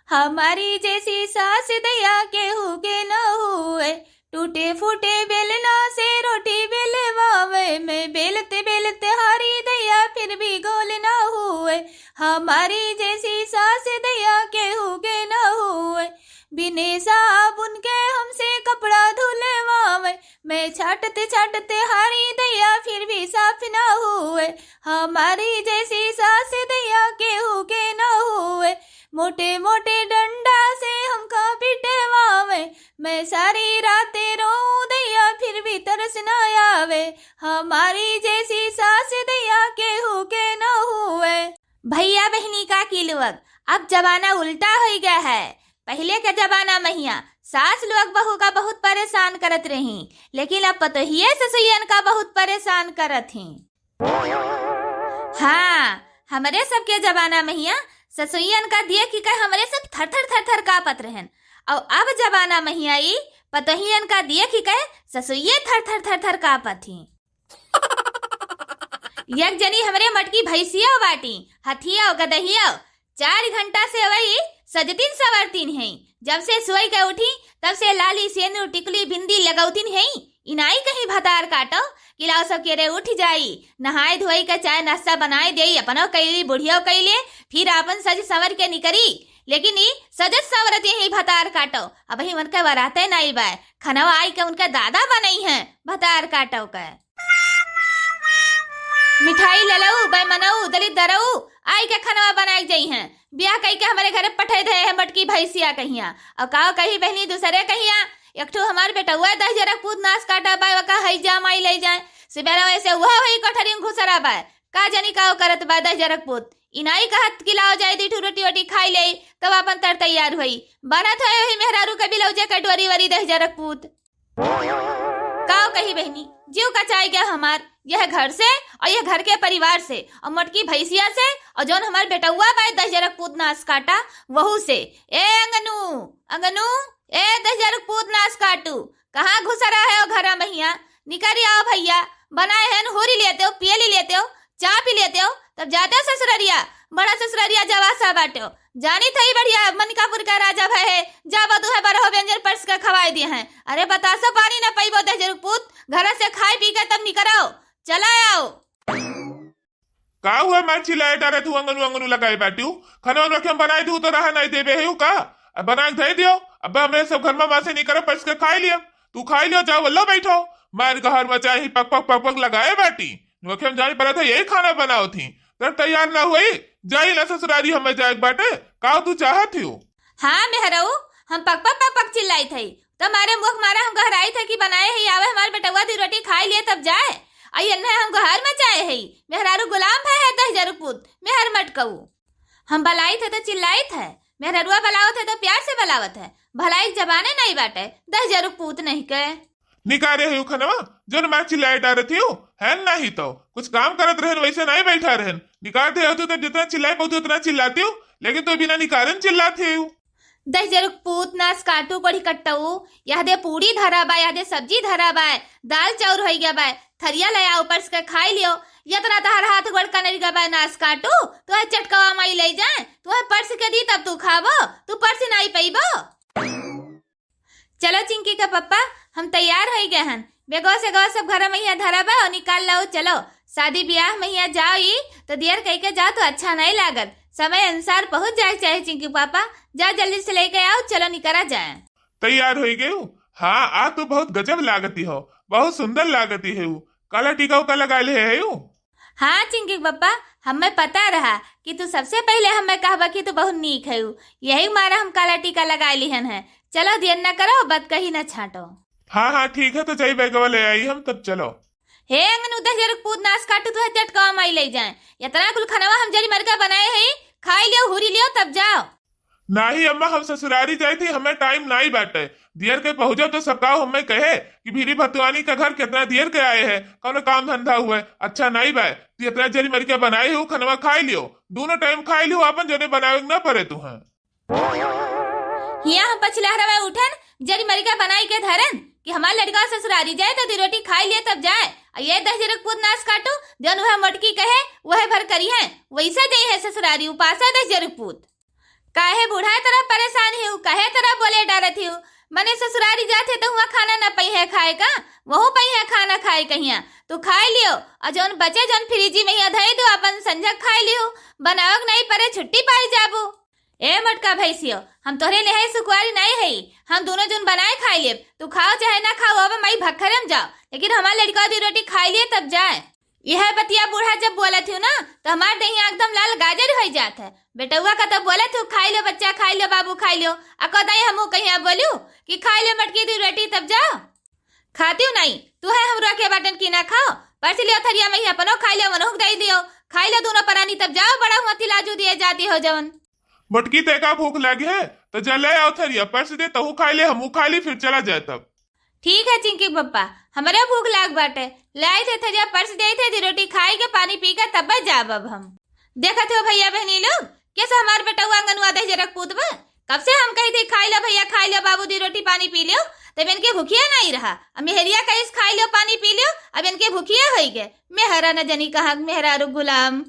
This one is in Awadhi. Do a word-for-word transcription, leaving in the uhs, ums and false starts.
हमारी जैसी सास दैया केहू के न हुए। टूटे फूटे बेलना से रोटी बेलवावे, मैं बेलते बेलते हारी दैया फिर भी गोल न हुए। हमारी जैसी सास दैया केहू के न हुए। बिने साबुन के हमसे कपड़ा धुलवावे, मैं छाटते छाटते हारी दैया फिर भी साफ न हुए। हमारी जैसी सास दैया केहू के न हुए। मोटे मोटे डंडा से हमका पिटवावे, मैं सारी रातें रोऊं दैया फिर भी तरस न आवे। हमारी जैसी सास दैया केहू के न हुए। भैया बहिनी काकी लोग, अब जमाना उल्टा होइ गया है। पहिले के जमाना महिया सास लोग बहू का बहुत परेशान करत रही, लेकिन अब पतोहिए ससुइयन का बहुत परेशान करत ही। हाँ, हमरे सबके जमाना महिया ससुइयन का देखि के हमरे सब थर थर थर थर कापत रहन, और अब जमाना महिया ई पतोहियन का देखि के ससुइये थर थर थर थर कापत ही। एक जनी हमरे मटकी भैंसिया बाटी, हथिया गदहिया, चार घंटा से वही सजतिन संवरतिन हैं। जब से सोई के उठी, तब से लाली, सेनुर, टिकुली, बिंदी लगौतिन हैं। इनाई कहीं भतार काटो कि लाओ सब केरे उठ जाई, नहाए धोई के चाय नाश्ता बनाए देई, अपनो कैली, बुढ़ियो कैले, फिर आपन सज संवर के निकरी। लेकिन ई सजत संवरत यही भतार काटो, अबही उनके वराते नाई बाय, खनवा आई के उनके दादा बनई हैं भतार काटो के। मिठाई ललऊ, बैमनऊ, दलित दरऊ, आई के खनवा बनाए के जइहैं। बियाह कई के हमरे घरे पठे दे है मटकी भैंसिया कहिया। और काव कही बहनी दूसरे कहिया, एक ठो हमार बेटउआ दहिजरक पूत नास काटा बा, ओका हई जा माई ले जाए। सुबेरा वैसे उहा वही कोठरी में घुसरा बा। का जानी काव करत बा दहिजरक पूत। इनाई कहत कि लाओ जाए दी ठो रोटी वोटी खाई ले, तब अपन तर तैयार होई। बनत है वही मेहरारू के बिलौजे के डोरी वरी दहिजरक पूत। काव कही बहनी, जीव कचाई गया हमार, यह घर से और यह घर के परिवार से और मोटकी भैंसिया से और जौन हमार बेटउआ बाय दहिजरक पूत नास काटा, वहू से। ए अंगनू, अंगनू, ए दहिजरक पूत नास काटू, कहाँ घुसरा है ओ घरा महिया? निकरी आओ भैया, बनाए हैं, होरी लेते हो, पियली लेते हो, चाह पी लेते हो, तब जाते हो ससुररिया। बड़ा ससुररिया जवासा बाटे हो। जानी थई बढ़िया मनिकापुर का राजा भय है, जाबो तू है बरहो व्यंजन परस के खवाए दिए हैं। अरे बतासो पानी न पइबो दहिजरक पूत, घर से खाए पी के तब निकरो, चला आओ। का हुआ मार चिल्लाए डारे तू अंगनू अंगनू लगाए बाटियो? खाना वाना रखे हम बनाए दू तो रहा नहीं देबे है का? अब बना के धई दियो। अब हमरे सब घर में माँ से निकरो परस के खाए लियो। तू खाए लियो, जाओ वल्लो बैठो। मार घर में चाहे पक पक पक पक लगाए बाटी। नोखे हम जानी पड़ा था यही खाना बनाओ थी। तर तैयार ना हुई, जाई ना ससुरारी हमें जाए के बाटे। का तू चाहत हो? हाँ मेहरऊ, हम पक पक पक पक चिल्लाई थई। तो मारे मुख मारा हम गहराई थे कि बनाए है आवे हमार बेटउआ दी रोटी खाई लिए तब जाए। आई अन्हे हम गहर में जाए है। मेहरारू गुलाम भय है दहिजरक पूत, मेहर मटकऊ। हम बलाई थे तो चिल्लाई थे, मेहररुआ बलावत है तो प्यार से बलावत है। भलाई के जबाने नहीं बाटे, दहिजरक पूत नहीं के। निकारे है खनवा, जोन मार चिल्लाए डारत हियो, है नहीं तो। कुछ काम करत रहन, वैसे नहीं बैठा रहन। निकार दे होती तो जितना चिल्लाए पाती उतना चिल्लाती हूँ, लेकिन तू बिना निकारन चिल्लाती हूँ। दहिजरक पूत नास काटू कोढ़ी कट्टऊ, यह दे पूड़ी धरा बा, यह दे सब्जी धरा बा, दाल चाउर होई गया बा, थरिया ले आओ परस के खाई लियो। यतना तहर हाथ गोड़ कनर गया बा नास काटू, तू है चटकवा माई ले जाए, तू है परस के दी तब तू खाबो, तू परस नहीं पइबो। चलो चिंकी का पप्पा, हम तैयार होई गए हन। बेगवा सेगवा सब घर में यहाँ धरा बा और निकाल लाओ। चलो, शादी ब्याह में यहाँ जाओ ई, तो देर कई के जाओ तो अच्छा नहीं लागत। समय अनुसार पहुँच जाए के चाहे चिंकी पापा। जा जल्दी से लेके आओ, चलो निकरा जाए। तैयार होई गयू? हाँ, आ तू बहुत गजब लागती हो, बहुत सुंदर लागती है। काला टीका उका लगा ले है यू? हाँ चिंकी पप्पा, हमें पता रहा कि तू सबसे पहले हमें कहबा कि तू बहुत नीक है, यही मारा हम काला टीका लगा लिहन है। चलो देर न करो, बतकही न छाटो। हाँ हाँ ठीक है, तो जाई बैगवा ले आई हम, तब चलो। हे अंगनू दहिजरक पूत नास काटू, तू है चटकवा माई ले जाए। इतना कुल खनवा हम जरी मरका बनाए है, खाई लियो, हुरी लियो, तब जाओ। नाही अम्मा, हम ससुरारी जाए थी, हमें टाइम नाही बाटे। दियर के पहुँचो तो सब काव हमें कहे कि भीरी भतुआनी का घर कितना दियर के आए है, कौनो काम धंधा हुए, अच्छा नाही बाय। तू इतना जरी मरका बनाए हो, खनवा खाई लियो, दोनों टाइम खाई लियो, अपन जने बनावे के ना पड़े तू हैं। हिया हम पछिलहरवा उठन, जरी मरका बनाई के धरन कि हमार लड़का ससुरारी जाए तो दी रोटी खाई लिए तब जाए। आ ये दहिजरक पूत नास काटू, जौन वह मोटकी कहे, वह भर करी है, वैसे जाई है ससुरारी उपासा दहिजरक पूत। काहे बूढ़ा तरह परे डारत हियो। मने ससुरारी जात है तो हुआ खाना न पइहे खाए का, वहू पइहे खाना खाए कहिया। तू खाए लियो, और जौन बचे जौन फ्रिजी में हिया धई दो, अपन संझक खाए लियो, बनावक नहीं परे छुट्टी पाई जाबू। ए मोटका भैंसियो, हम तोहरे लेहे सुकुवारी नहीं है, हम दोनों जन बनाए खाए लेब। तू खाओ चाहे ना खाओ, अब माई भखरे में जाओ, लेकिन हमार लड़का दी रोटी खाए लिए तब जाए। यह बतिया बूढ़ा जब बोलत हियो ना, तो हमार दहिया एकदम लाल गाजर हो जात है। बेटउआ का तो बोलत हियो, "खाई लो बच्चा, खाई लो बाबू, खाई लो।" अको दाई हमू कहिया बोलू कि "खाई लो मटकी दी रोटी तब जाओ।" खातियो नहीं, तू है हमरा के बाटन की ना खाओ। परस लियो थरिया में ही अपनो खाई लो, मनोहक दे दियो। खाई लो दोनों परानी तब जाओ, बड़ा हुआ तिलाजू दिए जाती हो जवन। मटकी ते का भूख लागे है, तो जा ले आओ थरिया, परस दे, तहू खाई ले, हमू खाई ले, फिर चला जाए तब। ठीक है चिंकी पप्पा, हमरे भूख लाग बाटे, ले आई थे थरिया, परस दे थे, दी रोटी खाई के, पानी पी के तब जाब अब हम। देखत हो भैया बहनी लोग, कैसे हमार बेटउआ अंगनवा दे जरक पूत बा। कब से हम कही थी, "खाई लो भैया, खाई लो बाबू, दी रोटी पानी पी लियो", तब इनके भूखिया नहीं रहा। अब मेहरिया कहिस, "खाई लो पानी पी लियो", अब इनके भूखिया होई गए। मेहरा न जनी कहाँ, मेहरारू गुलाम।